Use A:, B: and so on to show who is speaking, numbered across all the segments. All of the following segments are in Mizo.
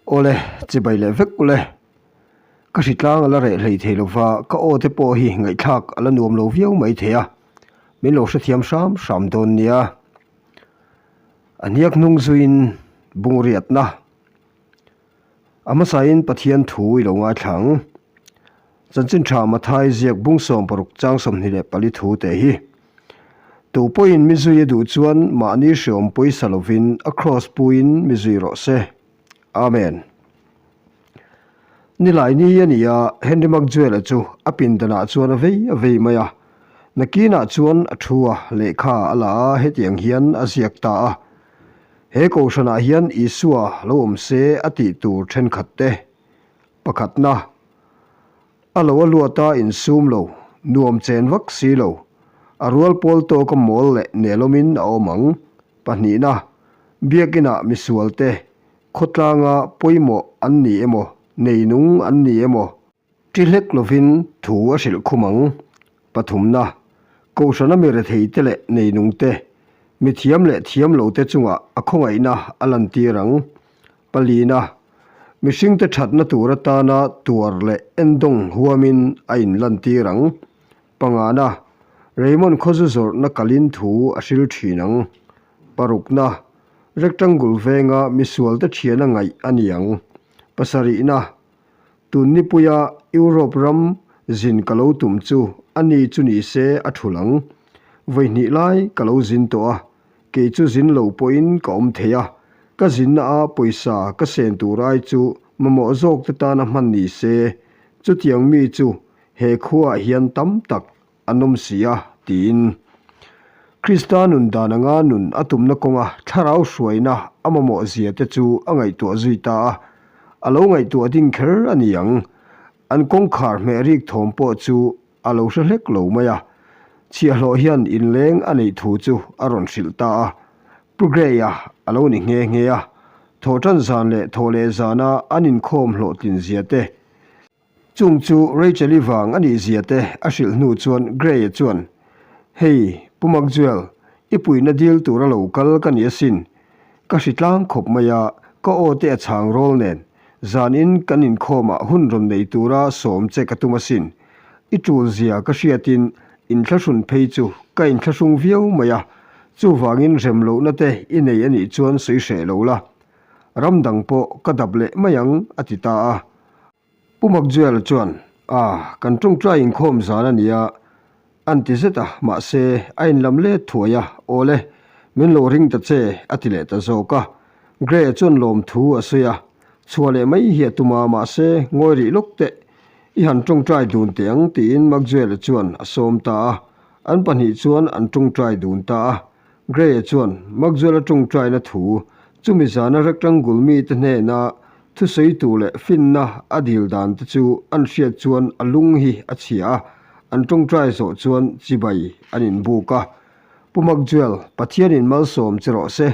A: Awle, chibai leh vek ule. Ka hritlang a la reh hlei thei lova, ka aw te pawh hi ngaihthlak a la nuam lo viau mai thei a, min lo hrethiam hram hram dawn nia. A hniak hnung zuiin bungriatna a hmasain Pathian thu i lo ngaithla ang. Chanchin tha Mathai ziak bung 60 chang 24 thu teh hi. Tu pawhin mi zui a duh chuan mahni hreawm pawisa lovin a kraws puiin mi zui rawh se. Amen. Nilai ni a ni a, Henry McJuel-a chu a pindanah chuan a vei a vei mai a. Nakinah chuan a thu a, lehkha a la a, hetiang hian a ziak ta a, He kohhranah hian Isua lo awm se a tih tur thenkhat te. Pakhatna, a lo a luat a insum lo, nuam chen vak si lo, a rual pawl tawka mawl leh nelawmin a awm ang. Pahnihna, Biakinah misualte khawtlanga pawimawh an ni emaw, neinung an ni emaw, ṭi hlek lovin thu a hrilh khum ang. Pathumna, Kohhrana mi retheite leh neinungte, mi thiam leh thiam lote chungah a khawngaihna a lantir ang. Palina, Mihringte ṭhatna tur atana tuar leh endawng huamin a inlantir ang. Pangana, Raymond khawzu zawrhna kalin thu a hril thin ang. Parukna, Rectangle venga misualte thiana ngaih a ni ang. Pasarihna, Tun nipuia Europe ram zin ka lo tum chu a ni chu ni se a thul ang. Vawi hnih lai ka lo zin tawh a, kei chu zin lo pawhin ka awm thei a, ka zinna a pawisa ka sen tur ai chu mamawh zawk te tana hman ni se, chutiang mi chu He khuaah hian tam tak an awm si a, tiin. Krista nun dan anga nun a tumna kawnga thlarau hruaina a mamawh zia te chu a ngaihtuah zui ta a. A lo ngaihtuah ding kher a ni ang. An kawngkhar hmeh rik thawm pawh chu a lo hre hlek lo mai a. Chhiahhlawh hian inleng a neih thu chu a rawn hrilh ta a. Pu Grey-a a lo ni nghe nghe a. Thawhṭan zan leh thawhleh zana an inkhawm hlawhtlin zia te, Chung chu Rachel-i vang a nih zia te a hrilh hnu chuan Grey-a chuan, Hei, Pu McJuel, i puihna dil tura lo kal ka ni asin. Ka hri tlang khawp mai a, ka aw te a chhang rawl nen. Zanin kan inkhawmah hun rawn nei tura sawm che ka tum asin. I tul zia ka hriatin inthlahrun phei chu ka inthlahrung viau mai a, chuvangin rem lohna te i nei a nih chuan sawi hreh lo la. Ram dang pawh ka dap leh mai ang, a ti ta a. Pu McJuel chuan, A, kan tawngtai inkhawm zan a nia, an ti zet a, mahse, a inlam let thuai a, Awle, min lo ring ta che, a ti leh ta zawk a. Gray chuan lawmthu a sawi a, chhuah leh mai hi a tum a, mahse, ngawi rih lawk teh, i han tawngtai dun teh ang, tiin McJuel chuan a sawm ta a. An pahnih chuan an tawngtai dun ta a. Gray-a chuan Maxwell-a tawngtaina thu chumi zana rectangle mite hnena thusawitu leh finna a dil dan te chu an hriat chuan a lung hi a chhia a, an tawngtai zawh chuan chibai an inbuk a. Pu Maxwell, Pathianin malsawm che rawh se,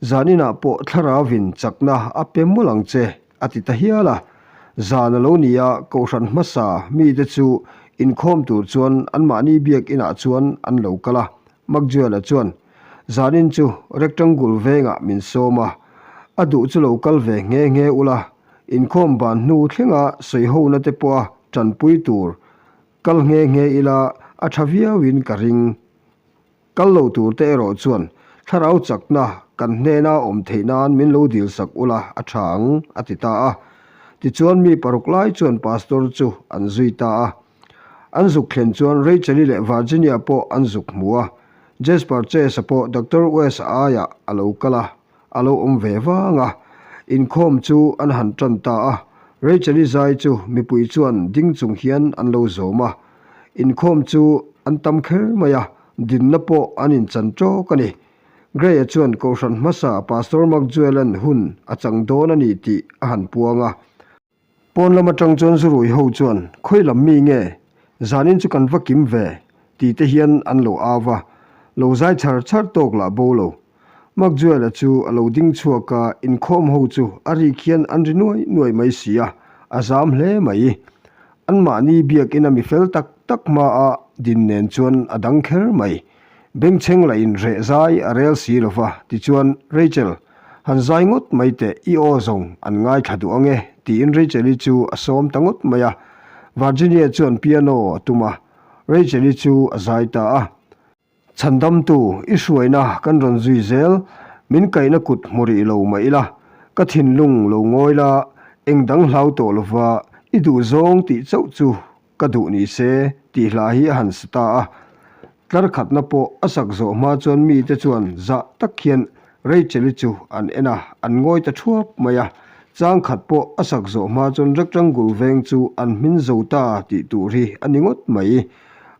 A: zaninah pawh thlaravin chakna a pe mawlh ang che, a ti ta hial a. Zan a lo ni a, kohhran hmasa mite chu inkhawm tur chuan anmahni biakinah chuan an lo kal a. McJuel-a chuan, Zanin chu rectangle vengah min sawm a, a duh chu lo kal ve nghe nghe ula, inkhawm ban hnu thlenga sawihona te pawha tanpui tur kal nghe nghe ila a tha viauin ka ring. Kal lo tur te erawh chuan thlarau chakna kan hnena awm theih nan min lo dilsak ula a tha ang, a ti ta a. Tichuan mi paruk lai chuan pastor chu an zui ta a. An zuk thlen chuan Rachel-i leh Virginia pawh an zuk hmu a, Jasper Chase-a pawh Doctor West-a aiah a lo kal a, a lo awm ve vang a. Inkhawm chu an han tan ta a, Rachel-i zai chu mipui chuan ding chung hian an lo zawm a. Inkhawm chu an tam kher mai a, dinna pawh an inchan tawk a ni. Gray-a chuan Kohhran hmasa Pastor McJuel-a'n hun a chang dawn a ni tih a han puang a. Pawn lam atang chuan zurui ho chuan, Khawi lam mi nge? Zanin chu kan va kim ve, ti te hian an lo au va, lo zai chhar chhar tawk lah bo lo. Makjuela chu a lo ding chhuak a, inkhawm ho chu a rik hian an ri nuai nuai mai si a, a zam hle mai. Anmahni biakina mi fel tak tak hmaa din nen chuan a dang kher mai. Bengchheng lah in reh zai a rel si lo va, tichuan, Rachel! Han zai ngawt mai teh, i aw zawng an ngaithla duh ang e, tiin Rachel-i chu a sawm ta ngawt mai a. Virginia chuan piano a tum a, Rachel-i chu a zai ta a. Chhandamtu, i hruaina kan rawn zui zel, min kaihna kut hmu rih lo mah ila, ka thinlung lo ngawi la, eng dang hlau tawh lova i duh zawng tih chauh chu ka duh ni se tih hla hi a han sa ta a. Tlar khatna pawh a sak zawh hma chuan mite chuan zah tak hian Rachel-i chu an en a, an ngawi ta thuap mai a. Chang khat pawh a sak zawh hma chuan rectangle veng chu an hmin zo ta tih tur hi a ni ngawt mai.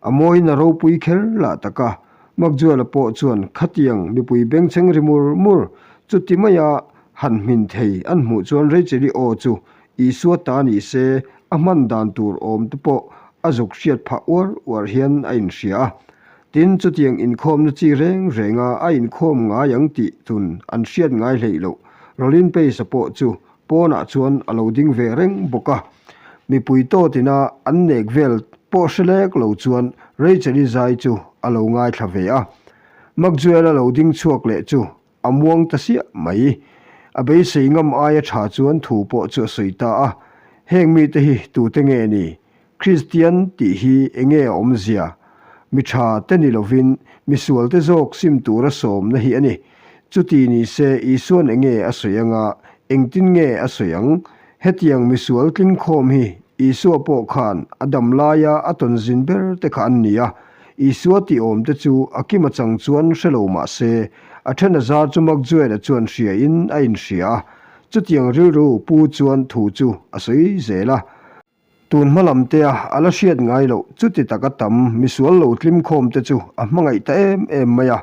A: A mawiin a ropui kher lah tak a, Makjuala pawh chuan khatiang mipui bengchheng ri mur mur chuti maia han hmin thei an hmuh chuan Rachel-i aw chu Isua ta ni se a hman dan tur awm te pawh a zuk hriat phah uar uar hian a inhria a. Tin, chutiang inkhawmna chi reng renga a inkhawm ngai ang tih tun an hriat ngai hleih loh Rolin Pace-a pawh chu Pawnah chuan a lo ding ve reng bawk a, mipui tawtina an nek vel pawh hre lek lo chuan Rachel-i zai chu a lo ngaithla ve a. Maxwell-a lo ding chhuak leh chu a muang ta siah mai. A beisei ngam aia tha chuan thu pawh chu a sawi ta a, Heng mite hi tute nge ni? Kristian tih hi enge a awmzia? Mi tha te ni lovin mi sual te zawk sim tura sawmna hi a ni. Chuti ni se Isuan enge a sawi anga, engtin nge a sawi ang? Hetiang mi sual tlingkhawm hi Isua pawh khan a dam laia a tawnzin ber te kha an ni a. Isua tih awm te chu a kima chang chuan hre lo mah se, a then a zar chu Makjuela chuan hriain a inhria a. Chutiang rilru pu chuan thu chu a sawi zel a. Tun hma lam tea a la hriat ngai loh chuti taka tam misual lo tlim khawm te chu a hmangaih ta em em mai a,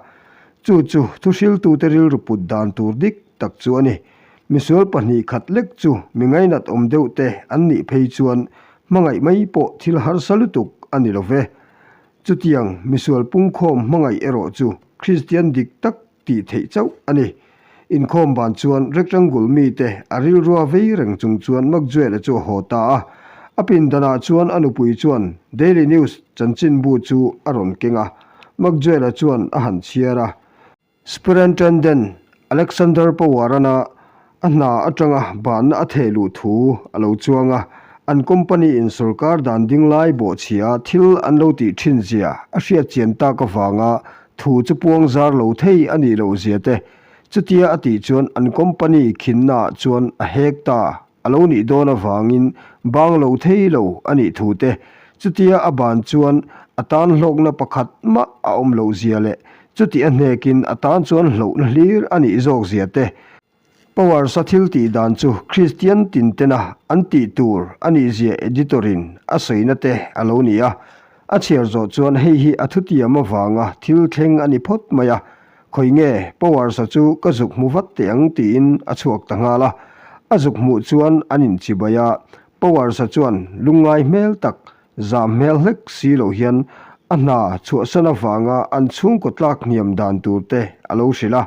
A: chu chu thuhriltute rilru put dan tur dik tak chu a ni. Misual 2 khat lek chu mi ngainat awm deuh te an nih phei chuan hmangaih mai pawh thil harsa lutuk a ni lo ve. Chutiang misual pungkhawm hmangaih erawh chu Kristian dik tak tih theih chauh a ni. Inkhawm ban chuan rectangle mite a rilrua vei reng chung chuan McJuel-a chu a haw ta a. A pindanah chuan a nupui chuan Daily News chanchinbu chu a rawn keng a. McJuel-a chuan a han chhiar a. Superintendent Alexander Power-ana A hna atanga banna a theh luh thu a lo chuang a, an company in sorkar dan ding lai bawhchhia thil an lo tih thin zia a hriat chian tak avanga thu chu puang zar lo thei a nih loh zia te chutia a tih chuan an company khinna ah chuan a hek ta a lo nih dawn avangin bang lo thei lo a nih thu te chutia a ban chuan a tan hlawkna pakhat mah a awm loh zia leh chuti a hnekin a tan chuan hlauhna hlir a nih zawk zia te Powers-a thil tih dan chu Kristian tintena an tih tur a nihzia editor-in a sawina te a lo ni a. A chhiar zawh chuan hei hi a thutiam avanga thil thleng a ni phawt mai a, khawi nge Powers-a chu ka zuk hmu vat teh ang tiin a chhuak ta nghal a. A zuk hmuh chuan an inchibai a, Powers-a chuan lungngai hmel tak Zam hmel hlek si lo hian a hna chhuahsan avanga an chhungkaw tlak hniam dan tur te a lo hrilh a,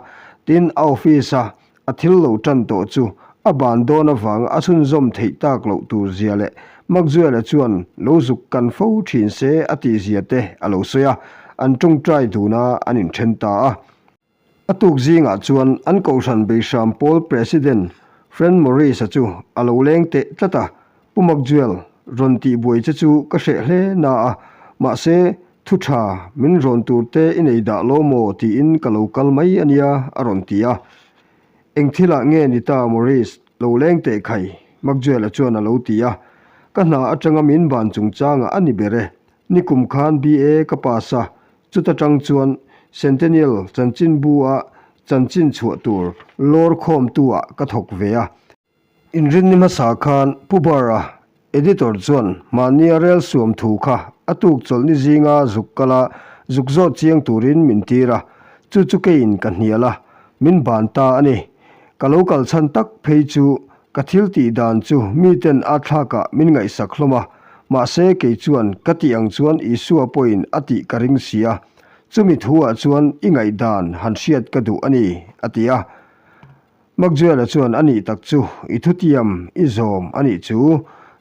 A: tin a office a a thil lo tan tawh chu a ban dawn avanga a chhunzawm theih tak loh tur zia leh Maxwell-a chuan lo zuk kan fo thin se a tih zia te a lo sawi a, an tawngtai dun a an inthen ta a. A tuk zingah chuan an kohhran Beihram Pawl President Fran Morris-a chu a lo leng teh tlat a, Pu McJuel, rawn tih buai che chu ka hreh hle na a, mahse, thu tha min rawn tur te i nei dah lo maw tiin ka lo kal mai a nia, a rawn ti a. Eng thilah nge ni ta Morris, lo leng teh khai, McJuel-a chuan a lo ti a. Ka hna atanga min ban chungchangah a ni ber e, nikum khan BA ka pass a, Chuta tang chuan Centennial chanchinbu-a chanchin chhuah tur lawr khawmtu-ah ka thawk ve a. Inrinni hmasa khan Pu Barr-a editor chuan mahnia rel suam thu kha a tuk chawlhni zinga zuk kal a, zuk zawt chiang turin min tir a, chu chu keiin ka hnial a, min ban ta a ni. Ka lo kal chhan tak phei chu Ka thil tih dan chu miten a thlakah min ngaihsak hlawm a, mahse kei chuan ka tih ang chuan Isua pawhin a tih ka ring si a, chumi thuah chuan i ngaihdan han hriat ka duh a ni, a ti a. Maxwell-a chuan a nih tak chu i thutiam i zawm a nih chu,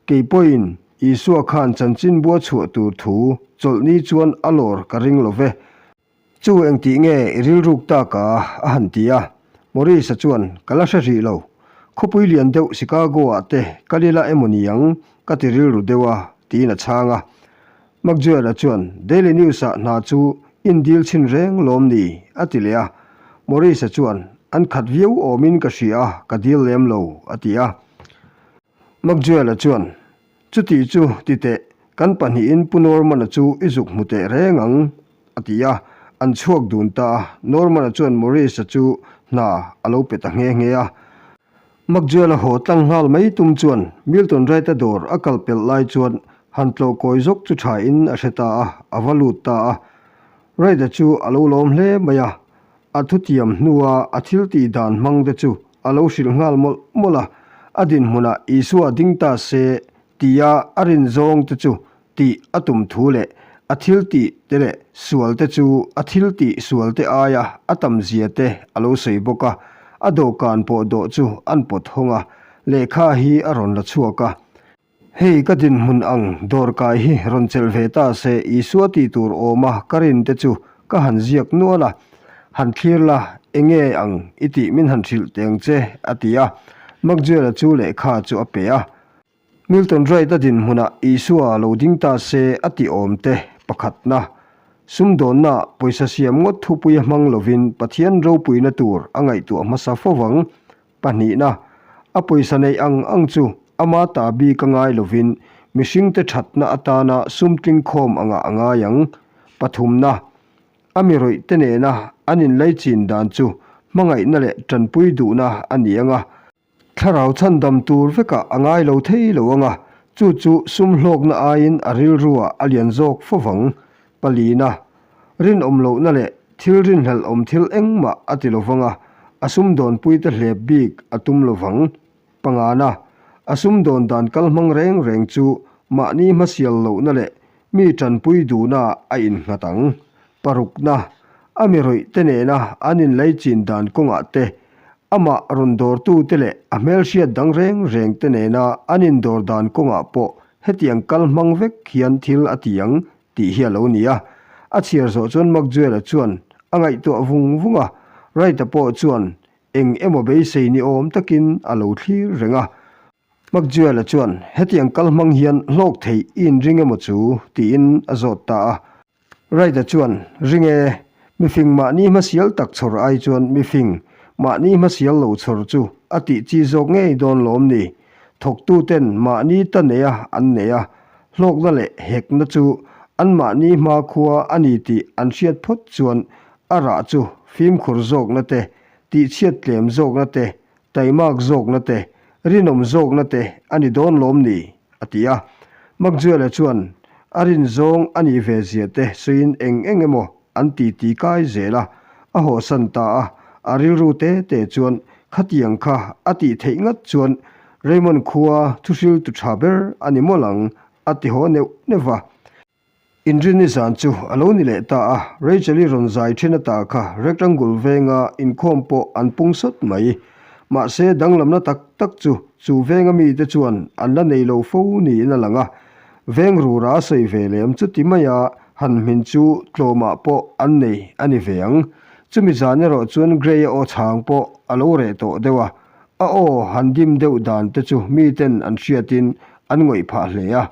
A: kei pawhin Isua khan chanchinbua chhuah tur thu chawlhni chuan a lawr ka ring lo ve, Chu engtih nge i rilruk tak a? a han ti a. Maurice-a chuan, Ka la hre rih lo. Khawpui lian deuh Chicago-ah te kal ila emaw ni ang? Ka ti rilru deuh a, tiin a chhang a. McJuel-a chuan, Daily News-ah hna chu in dil chhin reng lawm ni? a ti leh a. Maurice-a chuan, An khat viau awmin ka hria a, ka dil lem lo, a ti a. McJuel-a chuan, Chuti chu ti teh, kan pahnihin Pu Norman-a chu i zuk hmu teh reng ang, a ti a. An chhuak dun ta a, Norman-a chuan Maurice-a chu hna a lo pe ta nghe nghe a. McJuel-a haw tlang nghal mai tum chuan Milton Wright-a dawr a kal pelh lai chuan han tlawh kawi zawk chu thain a hre ta a, a va lut ta a. Wright-a chu a lo lawm hle mai a, a thutiam hnua a thil tih dan hmang te chu a lo hrilh nghal mawlh mawlh a, a dinhmunah Isua ding ta se tia a rin zawng te chu tih a tum thu leh a thil tih te leh sual te chu a thil tih sual te aia a tam zia te a lo sawi bawk a, a dawhkan pawh dawh chu an pawt hawng a, lehkha hi a rawn la chhuak a. Hei ka dinhmun ang dawrkai hi rawn chelh ve ta se Isua tih tur awma ka rin te chu ka han ziak nual a, han thlir la enge ang i tih min han hrilh teng che a ti a, Maxwell-a chu lehkha chu a pe a. Milton Wright-a dinhmunah Isua lo ding ta se a tih awm te pakhatna, sumdawnna pawisa siam ngawt thupuia hmang lovin Pathian ropuina tur a ngaihtuah hmasa fo vang. Pahnihna, a pawisa neih ang ang chu ama ta bik a ngai lovin mihringte thatna atana sum tlingkhawm angah a ngai ang. Pathumna, a mi rawih te nena an inlaichin dan chu hmangaihna leh tanpui duhna a ni ang a, Thlarau chhandam tur vekah a ngai lo thei lo ang a, chu chu sum hlawkna aiin a rilruah a lian zawk fo vang. Palina, rinawm lohna leh thil rinhlelh awm thil engmah a ti lo vang a, a sumdawnpuite hlep bik a tum lo vang. Pangana, a sumdawn dan kal hmang reng reng chu mahni hmasial lohna leh mi tanpui duhna a innghat ang. Parukna, a mi rawih te nena an inlaichin dan kawngah te Amah rawn dawrtute leh a hmelhriat dang reng rengte nena an indawr dan kawngah pawh hetiang kal hmang vek hian thil a ti ang tih hi a lo ni a. A chhiar zawh chuan McJuel-a chuan a ngaihtuah vung vung a, Wright-a pawh chuan eng emaw beisei ni awm takin a lo thlir reng a. McJuel-a chuan hetiang kal hmang hian hlawk theih i inring emaw chu tiin a zawt ta a. Wright-a chuan, Ring e, mifing mahni hmasial tak chhawr ai chuan mifing mahni hmasial lo chhawr chu a tih chi zawk ngei dawn lawm ni. Thawktuten mahni ta neia an nei a, hlawkna leh hekna chu anmahni hmakhua a ni tih an hriat phawt chuan a rah chu fimkhur zawkna te, tihchhiat tlem zawkna te, taimak zawkna te, rinawm zawkna te a ni dawn lawm ni. a ti a. McJuel-a chuan a rin zawng a nih ve zia te sawiin eng eng emaw an ti ti kai zel a, a hawhsan ta a, a rilru te te chuan khatiang kha a tih theih ngat chuan Raymond khua thuhriltu tha ber a ni mawlh ang a ti haw neuh neuh va. Inrinni zan chu a lo ni leh ta a, Rachel-i rawn zai then ata kha rectangle venga inkhawm pawh an pung sawt mai. Mahse, danglamna tak tak chu chu venga mite chuan an la nei lo fo niin a lang a. Veng rura a sawi ve lem chuti maia han hmin chu tlawmah pawh an nei a ni ve ang. Chumi zan erawh chuan Grey-a aw chhang pawh a lo reh tawh deuh a, A aw han dim deuh dan te chu miten an hriatin an ngawih phah hle a.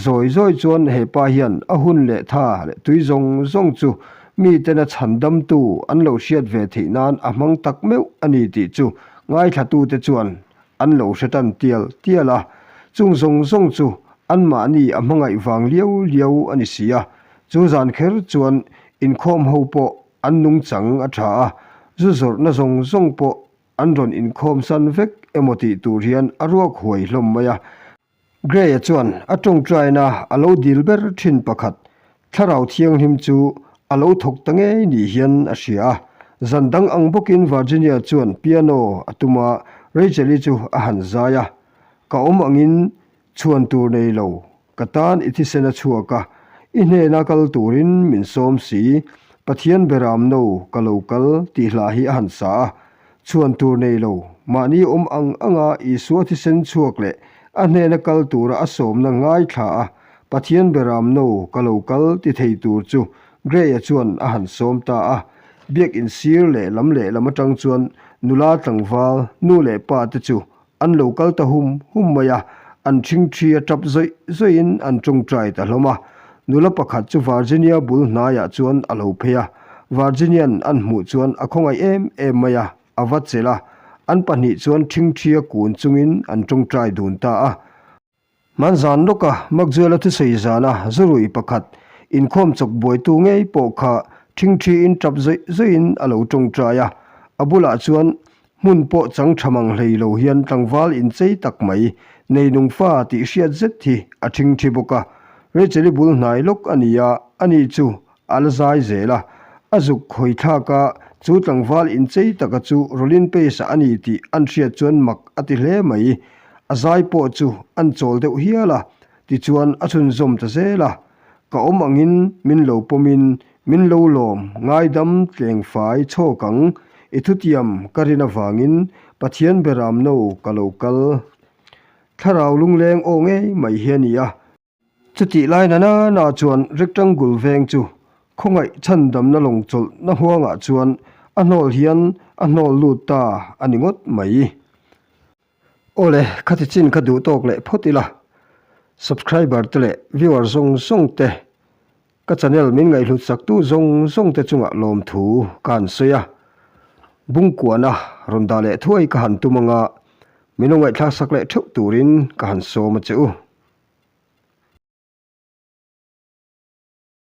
A: Zawi zawi chuan he pa hian a hun leh tha leh tui zawng zawng chu miten a chhan damtu an lo hriat ve theih nan a hmang tak meuh a ni tih chu ngaithlatute chuan an lo hre tan tial tial a. Chung zawng zawng chu anmahni a hmangaih vang liau liau a ni si a. Chu zan kher chuan inkhawm ho pawh an nungchang a tha a, zu zawrhna zawng zawng pawh An rawn inkhawm san vek emaw tih tur hian a ruak huai hlawm mai a. Gray-a chuan a tawngtaina a lo dil ber thin pakhat, Thlarau Thianghlim chu a lo thawk ta ngei ni hian a hria a. Zan dang ang bawkin Virginia chuan piano a tum a, Rachel-i chu a han zai a. Ka awm angin Chhuan tur nei lo, ka tan i thisen a chhuak a, i hnena kal turin min sawm si, Pathian beram no ka lo kal tih hla hi a han sa a. Chhuan tur nei lo, mahni awm ang anga Isua thisen chhuak leh a hnena kal tura a sawmna ngaithla a, Pathian beram no ka lo kal ti thei tur chu Gray-a chuan a han sawm ta a. Biakin sir leh lam lehlam atang chuan Nula tlangval nu leh pa te chu an lo kal ta hum hum mai a, an ṭhingṭhi a ṭap zawih zawihin an ṭawngṭai ta hlawm a. Nula pakhat chu Virginia bul hnaiah chuan a lo phei a, Virginia'n an hmuh chuan a khawngaih em em mai a, a va chelh a, an pahnih chuan ṭhingṭhi a kun chungin an ṭawngṭai dun ta a. Hmanzan lawka Maxwell-a thusawi zana zurui pakhat inkhawm chawk buaitu ngei pawh kha ṭhingṭhiin ṭap zawih zawihin a lo ṭawngṭai a. A bulah chuan hmun pawh chang ṭha mang hlei lo hian tlangval inchei tak mai neinung fa tih hriat zet hi a ṭhingṭhi bawk a. Rachel-i bul hnai lawk a ni a, ani chu A la zai zel a, a zuk hawi thlak a, chu tlangval inchei taka chu Rolin Pace-a a ni tih an hriat chuan mak a ti hle mai. A zai pawh chu an chawl deuh hial a, tichuan a chhunzawm ta zel a. Ka awm angin min lo pawmin min lo lawm ngaidam tleng fai chhawk ang, i thutiam ka rin avangin Pathian beram no ka lo kal. Thlarau lungleng aw ngei mai hi a ni a. Chutih lai na na na chuan rectangle veng chu khawngaih chhandamna lawng chawlhna huangah chuan a hnawl hian a hnawl lut ta a ni ngawt mai. Awle, khati chin kha duh tawk leh phawt ila, subscriber te leh viewer zawng zawng te, ka channel min ngaihhlut saktu zawng zawng te chungah lawmthu ka han sawi a, bungkuana rawn dah leh thuai ka han tum anga min lo ngaihthlak sak leh theuh turin ka han sawm a che u.